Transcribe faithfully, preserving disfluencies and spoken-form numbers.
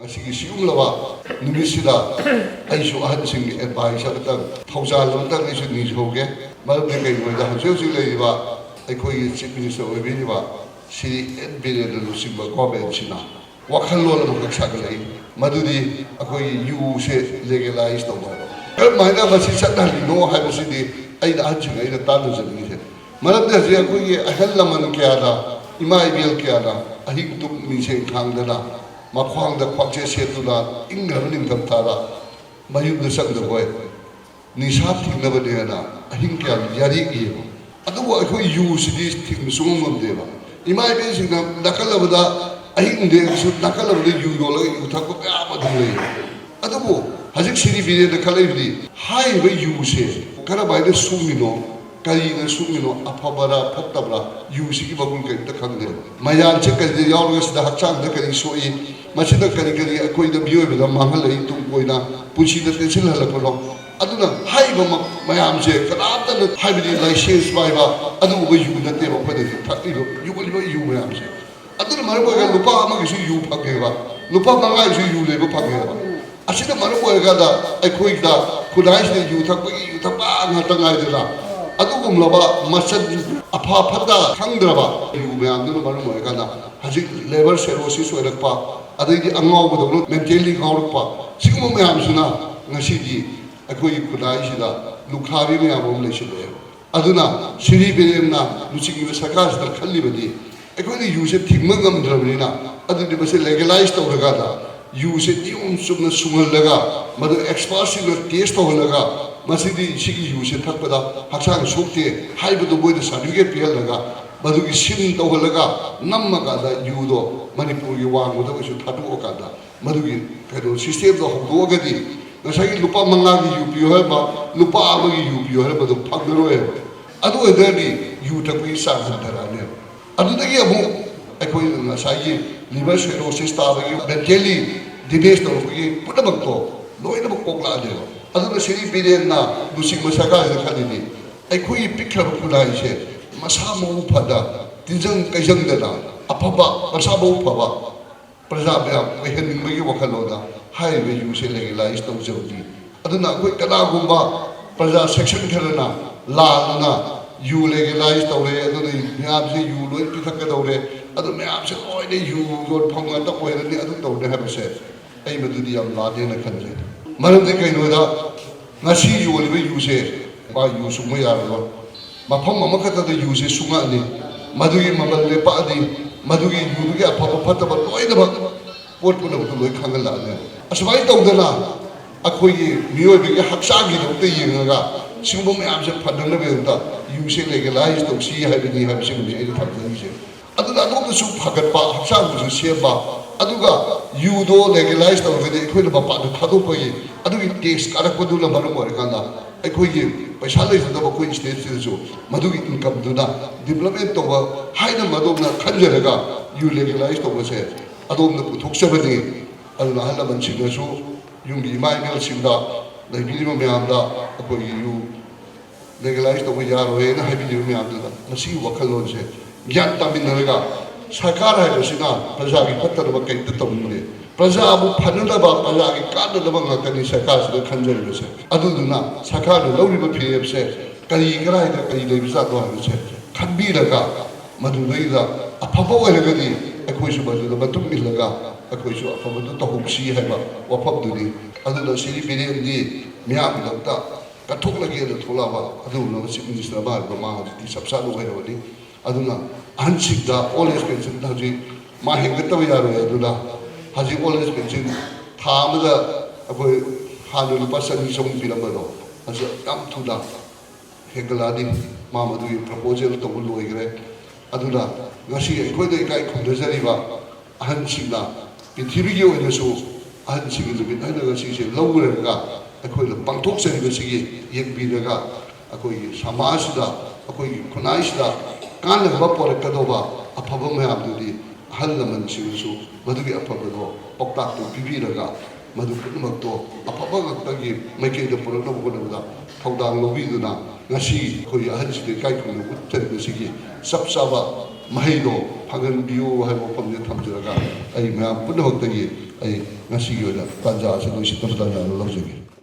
ꯉꯁꯤꯒꯤ ꯁꯤꯒꯨꯝꯂꯕ ꯅꯨꯃꯤꯠꯁꯤꯗ ꯑꯩꯁꯨ ꯑꯍꯟꯁꯤꯡꯒꯤ ꯑꯦꯗꯚꯥꯏꯁ ꯑꯃꯇꯪ, ꯊꯧꯖꯥꯜ ꯑꯃꯇꯪ ꯑꯩꯁꯨ ꯅꯤꯖꯍꯧꯒꯦ꯫ ꯃꯔꯝꯗꯤ ꯀꯩꯒꯤꯅꯣꯗ ꯍꯧꯖꯤꯛ ꯍꯧꯖꯤꯛ ꯂꯩꯔꯤꯕ ꯑꯩꯈꯣꯏꯒꯤ ꯆꯤꯞ ꯃꯤꯅꯤꯁꯇꯔ ꯑꯣꯏꯕꯤꯔꯤꯕ ꯁ꯭ꯔꯤ ꯑꯦꯟ ꯕꯤꯔꯦꯟꯅ ꯂꯨꯆꯤꯡꯕ ꯒꯣꯔꯃꯦꯟꯁꯤꯅ ꯋꯥꯈꯜꯂꯣꯟ ꯑꯃꯈꯛ ꯁꯥꯒꯠꯂꯛꯏ, ꯃꯗꯨꯗꯤ ꯑꯩꯈꯣꯏꯒꯤ ꯌꯨꯁꯦ ꯂꯦꯒꯦꯂꯥꯏꯁ ꯇꯧꯕ ꯍꯥꯏꯕ꯫ ꯀꯔꯝꯍꯥꯏꯅ ꯃꯁꯤ ꯆꯠꯅꯍꯜꯂꯤꯅꯣ ꯍꯥꯏꯕꯁꯤꯗꯤ ꯑꯩꯅ ꯑꯍꯟꯁꯤꯡ ꯑꯩꯅ ꯇꯥꯟꯅꯖꯅꯤꯡꯉꯤꯁꯦ꯫ ꯃꯔꯝꯗꯤ ꯍꯧꯖꯤꯛ ꯑꯩꯈꯣꯏꯒꯤ ꯑꯍꯜ ꯂꯃꯟ ꯀꯌꯥꯅ, ꯏꯃꯥ ꯏꯕꯦꯜ ꯀꯌꯥꯅ ꯑꯍꯤꯡ ꯇꯨꯝ ꯃꯤꯡꯁꯦꯡ ꯈꯥꯡꯗꯅ, ꯃꯈ꯭ꯋꯥꯡꯗ ꯈ꯭ꯋꯥꯡꯆꯦꯠ ꯁꯦꯠꯇꯨꯅ ꯏꯪꯈ꯭ꯔꯕ ꯅꯤꯡꯊꯝꯊꯥꯗ ꯃꯌꯨꯝꯗ ꯆꯪꯗꯕ ꯑꯣꯏ꯫ ꯅꯤꯁꯥ ꯊꯤꯡꯅꯕꯅꯦꯅ ꯑꯍꯤꯡ ꯀꯌꯥ ꯌꯥꯔꯦꯛꯏꯕ꯫ ꯑꯗꯨꯕꯨ ꯑꯩꯈꯣꯏ ꯌꯨꯁꯤꯗꯤ ꯊꯤꯡꯕ ꯁꯨꯡꯉꯝ ꯉꯝꯗꯦꯕ꯫ ꯏꯃꯥ ꯏꯕꯦꯟꯁꯤꯡꯅ ꯅꯥꯀꯜ ꯑꯃꯗ ꯑꯍꯤꯡ ꯂꯦꯛꯑꯁꯨ ꯅꯥꯀꯜ ꯑꯃꯗ ꯌꯨ ꯌꯣꯜꯂꯒ ꯌꯨ ꯊꯛꯄ ꯃꯌꯥꯝ ꯑꯗꯨꯝ ꯂꯩ꯫ ꯑꯗꯨꯕꯨ ꯍꯧꯖꯤꯛ ꯁꯤꯔꯤ ꯕꯤꯔꯦꯟꯅ ꯈꯜꯂꯛꯏꯕꯗꯤ ꯍꯥꯏꯔꯤꯕ ꯌꯨꯁꯦ ꯀꯔꯝꯍꯥꯏꯅ ꯁꯨꯡꯉꯤꯅꯣ, ꯀꯔꯤꯅ ꯁꯨꯡꯉꯤꯅꯣ, ꯑꯐꯕꯔꯥ ꯐꯠꯇꯕ꯭ꯔꯥ, ꯌꯨꯁꯤꯒꯤ ꯃꯒꯨꯟ ꯀꯔꯤꯝꯇ ꯈꯪꯗꯦ꯫ ꯃꯌꯥꯟꯁꯦ ꯀꯔꯤꯗ ꯌꯥꯎꯔꯒ ꯁꯤꯗ ꯍꯛꯆꯥꯡꯗ ꯀꯔꯤ ꯁꯣꯛꯏ, ꯃꯁꯤꯅ ꯀꯔꯤ ꯀꯔꯤ ꯑꯩꯈꯣꯏꯗ ꯃꯤꯑꯣꯏꯕꯗ ꯃꯥꯡꯍꯜꯂꯛꯏ, ꯇꯨꯡ ꯀꯣꯏꯅ ꯄꯨꯟꯁꯤꯗ ꯇꯦꯟꯁꯤꯜꯍꯜꯂꯛꯄꯅꯣ? ꯑꯗꯨꯅ ꯍꯥꯏꯔꯤꯕ ꯃ-, ꯃꯌꯥꯝꯁꯦ ꯀꯅꯥꯝꯇꯅ, ꯍꯥꯏꯕꯗꯤ ꯂꯥꯏꯁꯦꯟꯁ ꯄꯥꯏꯕ ꯑꯗꯨꯒꯨꯝꯕ ꯌꯨ ꯅꯠꯇꯦꯕ ꯑꯩꯈꯣꯏꯅ ꯍꯧꯖꯤꯛ ꯊꯛꯂꯤꯕ, ꯌꯣꯜꯂꯤꯕ ꯌꯨ ꯃꯌꯥꯝꯁꯦ꯫ ꯑꯗꯨꯅ ꯃꯔꯝ ꯑꯣꯏꯔꯒ ꯂꯨꯄꯥ ꯑꯃꯒꯤꯁꯨ ꯌꯨ ꯐꯪꯉꯦꯕ, ꯂꯨꯄꯥ ꯃꯉꯥꯒꯤꯁꯨ ꯌꯨ ꯂꯩꯕ ꯐꯪꯉꯦꯕ꯫ ꯑꯁꯤꯅ ꯃꯔꯝ ꯑꯣꯏꯔꯀꯥꯟꯗ ꯑꯩꯈꯣꯏꯗ ꯈꯨꯟꯅꯥꯏꯁꯤꯗ ꯌꯨ ꯊꯛꯄꯒꯤ ꯌꯨ ꯊꯛꯄ ꯉꯥꯛꯇ ꯉꯥꯏꯗꯅ, ꯑꯗꯨꯒꯨꯝꯂꯕ ꯃꯆꯜ ꯑꯐ ꯐꯠꯇ ꯈꯪꯗ꯭ꯔꯕ ꯌꯨ ꯃꯌꯥꯝꯗꯨꯅ ꯃꯔꯝ ꯑꯣꯏꯔꯀꯥꯟꯗ ꯍꯧꯖꯤꯛ ꯂꯤꯚꯔ ꯁꯦꯔꯣꯁꯤꯁ ꯑꯣꯏꯔꯛꯄ, ꯑꯗꯩꯗꯤ ꯑꯉꯥꯎꯕꯗꯧꯅ ꯃꯦꯟꯇꯦꯜꯂꯤ ꯉꯥꯎꯔꯛꯄ, ꯁꯤꯒꯨꯝꯕ ꯃꯌꯥꯝꯁꯤꯅ ꯉꯁꯤꯗꯤ ꯑꯩꯈꯣꯏꯒꯤ ꯈꯨꯟꯅꯥꯏꯁꯤꯗ ꯂꯨꯈ꯭ꯔꯥꯕꯤ ꯃꯌꯥꯝ ꯑꯃ ꯂꯩꯁꯤꯜꯂꯛꯑꯦꯕ꯫ ꯑꯗꯨꯅ ꯁꯤꯔꯤ ꯕꯤꯔꯦꯟꯅ ꯂꯨꯆꯤꯡꯉꯤꯕ ꯁꯔꯀꯥꯔꯁꯤꯅ ꯈꯜꯂꯤꯕꯗꯤ ꯑꯩꯈꯣꯏꯅ ꯌꯨꯁꯦ ꯊꯤꯡꯕ ꯉꯝꯗ꯭ꯔꯕꯅꯤꯅ, ꯑꯗꯨꯗꯤ ꯃꯁꯤ ꯂꯦꯒꯦꯂꯥꯏꯁ ꯇꯧꯔꯀꯥꯟꯗ ꯌꯨꯁꯦ ꯅꯤꯌꯣꯝ ꯆꯨꯝꯅ ꯁꯨꯡꯍꯜꯂꯒ, ꯃꯗꯨ ꯑꯦꯛꯁꯄꯥꯔꯠꯁꯤꯡꯅ ꯇꯦꯁ ꯇꯧꯍꯜꯂꯒ, ꯃꯁꯤꯗꯤ ꯁꯤꯒꯤ ꯌꯨꯁꯦ ꯊꯛꯄꯗ ꯍꯛꯆꯥꯡ ꯁꯣꯛꯇꯦ ꯍꯥꯏꯕꯗꯨ ꯃꯣꯏꯗ ꯁꯥꯔꯇꯤꯐꯤꯀꯦꯠ ꯄꯤꯍꯜꯂꯒ, ꯃꯗꯨꯒꯤ ꯁꯤꯜ ꯇꯧꯍꯜꯂꯒ, ꯅꯝꯃꯀꯥꯟꯗ ꯌꯨꯗꯣ ꯃꯅꯤꯄꯨꯔꯒꯤ ꯋꯥꯡꯃꯗ ꯑꯣꯏꯁꯨ ꯊꯥꯗꯣꯛꯑꯀꯥꯟꯗ, ꯃꯗꯨꯒꯤ ꯀꯩꯅꯣ ꯁꯤꯁꯇꯦꯝꯗꯣ ꯍꯧꯗꯣꯛꯑꯒꯗꯤ ꯉꯁꯥꯏꯒꯤ ꯂꯨꯄꯥ ꯃꯉꯥꯒꯤ ꯌꯨ ꯄꯤꯌꯨ ꯍꯥꯏꯔꯝꯕ, ꯂꯨꯄꯥ ꯑꯃꯒꯤ ꯌꯨ ꯄꯤꯌꯨ ꯍꯥꯏꯔꯝꯕꯗꯣ ꯐꯪꯉꯔꯣꯏꯕ꯫ ꯑꯗꯨ ꯑꯣꯏꯇꯥꯔꯗꯤ ꯌꯨ ꯊꯛꯄꯒꯤ ꯆꯥꯡ ꯍꯟꯊꯔꯛꯑꯅꯦꯕ꯫ ꯑꯗꯨꯗꯒꯤ ꯑꯃꯨꯛ ꯑꯩꯈꯣꯏ ꯉꯁꯥꯏꯒꯤ ꯂꯤꯚꯔ ꯁꯦꯔꯣꯁꯤꯁ ꯇꯥꯕꯒꯤ, ꯃꯦꯟꯇꯦꯜꯂꯤ ꯗꯦꯃꯦꯖ ꯇꯧꯔꯛꯄꯒꯤ ꯄꯨꯝꯅꯃꯛꯇꯣ ꯂꯣꯏꯅꯃꯛ ꯀꯣꯛꯂꯛꯑꯅꯦꯕ꯫ ꯑꯗꯨꯅ ꯁꯤꯔꯤ ꯕꯤꯔꯦꯟꯅ ꯂꯨꯆꯤꯡꯕ ꯁꯔꯀꯥꯔꯁꯤꯅ ꯈꯜꯂꯤꯗꯤ ꯑꯩꯈꯣꯏꯒꯤ ꯄꯤꯛꯈ꯭ꯔꯕ ꯈꯨꯟꯅꯥꯏꯁꯦ ꯃꯁꯥ ꯃꯎ ꯐꯅ, ꯇꯤꯟꯖꯪ ꯀꯩꯖꯪꯗꯅ, ꯑꯐꯕ, ꯃꯁꯥ ꯃꯎ ꯐꯕ, ꯄ꯭ꯔꯖꯥ ꯃꯌꯥꯝ ꯑꯣꯏꯍꯟꯅꯤꯡꯕꯒꯤ ꯋꯥꯈꯜꯂꯣꯟꯗ ꯍꯥꯏꯔꯤꯕ ꯌꯨꯁꯦ ꯂꯦꯒꯦꯂꯥꯏꯁ ꯇꯧꯖꯕꯅꯤ꯫ ꯑꯗꯨꯅ ꯑꯩꯈꯣꯏ ꯀꯅꯥꯒꯨꯝꯕ ꯄ꯭ꯔꯖꯥ ꯁꯦꯛꯁꯟ ꯈꯔꯅ ꯂꯥꯟꯗꯨꯅ ꯌꯨ ꯂꯦꯒꯦꯂꯥꯏꯁ ꯇꯧꯔꯦ, ꯑꯗꯨꯅ ꯃꯌꯥꯝꯁꯦ ꯌꯨ ꯂꯣꯏ ꯄꯤꯊꯛꯀꯗꯧꯔꯦ, ꯑꯗꯨ ꯃꯌꯥꯝꯁꯦ ꯂꯣꯏꯅ ꯌꯨ ꯌꯣꯟꯐꯝ ꯉꯥꯛꯇ ꯑꯣꯏꯔꯅꯤ, ꯑꯗꯨ ꯇꯧꯔꯅꯤ ꯍꯥꯏꯕꯁꯦ ꯑꯩ ꯃꯗꯨꯗꯤ ꯌꯥꯝ ꯂꯥꯟꯅꯦꯅ ꯈꯟꯖꯩ꯫ ꯃꯔꯝꯗꯤ ꯀꯩꯅꯣꯗ, ꯉꯁꯤ ꯌꯣꯜꯂꯤꯕ ꯌꯨꯁꯦ ꯃꯥ ꯌꯨ ꯁꯨꯡꯕ ꯌꯥꯔꯔꯣꯏ꯫ ꯃꯐꯝ ꯑꯃꯈꯛꯇꯗ ꯌꯨꯁꯦ ꯁꯨꯡꯉꯛꯑꯅꯤ, ꯃꯗꯨꯒꯤ ꯃꯃꯜ ꯂꯦꯞꯄꯛꯑꯅꯤ, ꯃꯗꯨꯒꯤ ꯌꯨꯗꯨꯒꯤ ꯑꯐꯕ ꯐꯠꯇꯕ ꯂꯣꯏꯅꯃꯛ ꯄꯣꯠ ꯄꯨꯝꯅꯃꯛꯇꯨ ꯂꯣꯏ ꯈꯪꯍꯜꯂꯛꯑꯅꯤ꯫ ꯑꯁꯨꯃꯥꯏꯅ ꯇꯧꯗꯅ ꯑꯩꯈꯣꯏꯒꯤ ꯃꯤꯑꯣꯏꯕꯒꯤ ꯍꯛꯆꯥꯡꯒꯤꯗꯃꯛꯇ ꯌꯦꯡꯉꯒ ꯁꯤꯒꯨꯝꯕ ꯃꯌꯥꯝꯁꯦ ꯐꯅꯅꯕꯒꯤꯗꯃꯛꯇ ꯌꯨꯁꯦ ꯂꯦꯒꯦꯂꯥꯏꯁ ꯇꯧꯁꯤ ꯍꯥꯏꯕꯅꯤ ꯍꯥꯏꯕꯁꯤꯃꯗꯤ ꯑꯩꯅ ꯊꯝꯖꯅꯤꯡꯉꯤꯁꯦ꯫ ꯑꯗꯨꯅ ꯑꯗꯣꯝꯗꯁꯨ ꯐꯒꯠꯄ, ꯍꯛꯆꯥꯡꯗꯁꯨ ꯁꯦꯝꯕ, ꯑꯗꯨꯒ ꯌꯨꯗꯣ ꯂꯦꯒꯦꯂꯥꯏꯁ ꯇꯧꯔꯒꯗꯤ ꯑꯩꯈꯣꯏꯅ ꯃꯄꯥꯟꯗ ꯊꯥꯗꯣꯛꯄꯒꯤ ꯑꯗꯨꯒꯤ ꯇꯦꯛꯁ ꯀꯥꯔꯛꯄꯗꯨꯅ ꯃꯔꯝ ꯑꯣꯏꯔꯀꯥꯟꯗ ꯑꯩꯈꯣꯏꯒꯤ ꯄꯩꯁꯥ ꯂꯩꯖꯗꯕ ꯑꯩꯈꯣꯏ ꯁ꯭ꯇꯦꯠꯁꯤꯗꯁꯨ ꯃꯗꯨꯒꯤ ꯏꯟꯀꯝꯗꯨꯅ ꯗꯤꯕꯂꯞꯃꯦꯟ ꯇꯧꯕ ꯍꯥꯏꯅ ꯃꯗꯣꯝꯅ ꯈꯟꯖꯔꯒ ꯌꯨ ꯂꯦꯒꯦꯂꯥꯏꯁ ꯇꯧꯕꯁꯦ ꯑꯗꯣꯝꯅ ꯄꯨꯊꯣꯛꯆꯕꯅꯤ꯫ ꯑꯗꯨꯅ ꯑꯍꯜ ꯂꯃꯟꯁꯤꯡꯅꯁꯨ ꯌꯨꯝꯒꯤ ꯏꯃꯥ ꯏꯕꯦꯜꯁꯤꯡꯗ, ꯂꯩꯕꯤꯔꯤꯕ ꯃꯌꯥꯝꯗ ꯑꯩꯈꯣꯏꯒꯤ ꯌꯨ ꯂꯦꯒꯦꯂꯥꯏꯁ ꯇꯧꯕ ꯌꯥꯔꯣꯏꯅ ꯍꯥꯏꯕꯤꯔꯤꯕ ꯃꯌꯥꯝꯗꯨꯗ ꯃꯁꯤꯒꯤ ꯋꯥꯈꯜꯂꯣꯟꯁꯦ ꯒ꯭ꯌꯥꯟ ꯇꯥꯃꯤꯟꯅꯔꯒ, ꯁꯔꯀꯥꯔ ꯍꯥꯏꯕꯁꯤꯅ ꯄ꯭ꯔꯖꯥꯒꯤ ꯐꯠꯇꯅꯕ ꯀꯩꯝꯇ ꯇꯧꯅꯤꯡꯗꯦ, ꯄ꯭ꯔꯖꯥꯕꯨ ꯐꯅꯅꯕ, ꯄ꯭ꯔꯖꯥꯒꯤ ꯀꯥꯟꯅꯅꯕ ꯉꯥꯛꯇꯅꯤ ꯁꯔꯀꯥꯔꯁꯤꯅ ꯈꯟꯖꯔꯤꯕꯁꯦ꯫ ꯑꯗꯨꯗꯨꯅ ꯁꯔꯀꯥꯔꯅ ꯂꯧꯔꯤꯕ ꯐꯤꯔꯦꯞꯁꯦ ꯀꯔꯤ ꯀꯔꯥꯏꯗ ꯀꯔꯤ ꯂꯩꯕꯖꯥꯠꯅꯣ ꯍꯥꯏꯕꯁꯦ ꯈꯟꯕꯤꯔꯒ, ꯃꯗꯨꯗꯩꯗ ꯑꯐꯕ ꯑꯣꯏꯔꯒꯗꯤ ꯑꯩꯈꯣꯏꯁꯨ ꯃꯗꯨꯗ ꯃꯇꯨꯡ ꯏꯜꯂꯒ ꯑꯩꯈꯣꯏꯁꯨ ꯑꯐꯕꯗꯨ ꯇꯧꯍꯧꯁꯤ ꯍꯥꯏꯕ ꯋꯥꯐꯝꯗꯨꯅꯤ꯫ ꯑꯗꯨꯅ ꯁꯤꯔꯤ ꯕꯤꯔꯦꯟꯗꯤ ꯃꯤꯌꯥꯝꯒꯤꯗꯃꯛꯇ ꯀꯠꯊꯣꯛꯂꯒꯦꯅ ꯊꯣꯛꯂꯛꯑꯕ ꯑꯗꯨꯒꯨꯝꯂꯕ ꯆꯤꯐ ꯃꯤꯅꯤꯁꯇꯔ ꯑꯃ ꯍꯥꯏꯕ ꯃꯥ ꯍꯧꯖꯤꯛꯇꯤ ꯆꯞ ꯆꯥꯅ ꯑꯣꯏꯔꯕꯅꯤ꯫ ꯑꯗꯨꯅ ꯑꯍꯟꯁꯤꯡꯗ ꯑꯣꯜ ꯑꯦꯖ ꯄꯦꯟꯁꯤꯟ ꯍꯧꯖꯤꯛ ꯃꯥ ꯍꯦꯟꯒꯠꯇꯕ ꯌꯥꯔꯣꯏ꯫ ꯑꯗꯨꯅ ꯍꯧꯖꯤꯛ ꯑꯣꯜ ꯑꯦꯖ ꯄꯦꯟꯁꯤꯟ ꯊꯥ ꯑꯃꯗ ꯑꯩꯈꯣꯏ ꯍꯥꯟꯅ ꯂꯨꯄꯥ ꯆꯅꯤ ꯆꯍꯨꯝ ꯄꯤꯔꯝꯕꯗꯣ ꯍꯧꯖꯤꯛ ꯌꯥꯝ ꯊꯨꯅ ꯍꯦꯟꯒꯠꯂꯛꯑꯅꯤ꯫ ꯃꯥ ꯃꯗꯨꯒꯤ ꯄ꯭ꯔꯄꯣꯖꯦꯜ ꯇꯧꯕ ꯂꯣꯏꯈ꯭ꯔꯦ꯫ ꯑꯗꯨꯅ ꯉꯁꯤ ꯑꯩꯈꯣꯏꯗ ꯏꯀꯥꯏ ꯈꯨꯝꯅꯖꯔꯤꯕ ꯑꯍꯟꯁꯤꯡꯅ, ꯄ꯭ꯔꯤꯊꯤꯕꯤꯒꯤ ꯑꯣꯏꯅꯁꯨ ꯑꯍꯟꯁꯤꯡꯒꯤ ꯅꯨꯃꯤꯠ ꯍꯥꯏꯅ ꯉꯁꯤꯁꯦ ꯂꯧꯔꯒ ꯑꯩꯈꯣꯏꯅ ꯄꯥꯡꯊꯣꯛꯆꯔꯤꯕꯁꯤꯒꯤ ꯌꯦꯡꯕꯤꯔꯒ ꯑꯩꯈꯣꯏꯒꯤ ꯁꯃꯥꯖꯁꯤꯗ, ꯑꯩꯈꯣꯏꯒꯤ ꯈꯨꯟꯅꯥꯏꯁꯤꯗ ꯀꯥꯟꯅꯕ ꯄꯣꯔꯛꯀꯗꯧꯕ ꯑꯐꯕ ꯃꯌꯥꯝꯗꯨꯗꯤ ꯑꯍꯜ ꯂꯃꯟꯁꯤꯡꯅꯁꯨ ꯃꯗꯨꯒꯤ ꯑꯐꯕꯗꯣ ꯄꯥꯎꯇꯥꯛꯇꯣ ꯄꯤꯕꯤꯔꯒ ꯃꯗꯨ ꯄꯨꯝꯅꯃꯛꯇꯣ ꯑꯐꯕ ꯉꯥꯛꯇꯒꯤ ꯃꯥꯏꯀꯩꯗ ꯄꯨꯔꯛꯅꯕ ꯍꯣꯠꯅꯕꯗ ꯊꯧꯗꯥꯡ ꯂꯧꯕꯤꯗꯨꯅ ꯉꯁꯤ ꯑꯩꯈꯣꯏꯒꯤ ꯑꯍꯟꯁꯤꯡꯗ ꯏꯀꯥꯏ ꯈꯨꯝꯅꯕ ꯎꯠꯆꯔꯤꯕꯁꯤꯒꯤ ꯆꯞ ꯆꯥꯕ ꯃꯍꯩꯗꯣ ꯊꯥꯡꯒꯟꯕꯤꯌꯨ ꯍꯥꯏꯕ ꯋꯥꯐꯝꯁꯦ ꯊꯝꯖꯔꯒ, ꯑꯩ ꯃꯌꯥꯝ ꯄꯨꯝꯅꯃꯛꯇꯒꯤ ꯑꯩ ꯉꯁꯤꯒꯤ ꯑꯣꯏꯅ ꯇꯥꯟꯖꯥ ꯑꯁꯤ ꯂꯣꯏꯁꯤꯟꯅꯕ ꯇꯥꯟꯖꯥ ꯑꯃ ꯂꯧꯖꯒꯦ꯫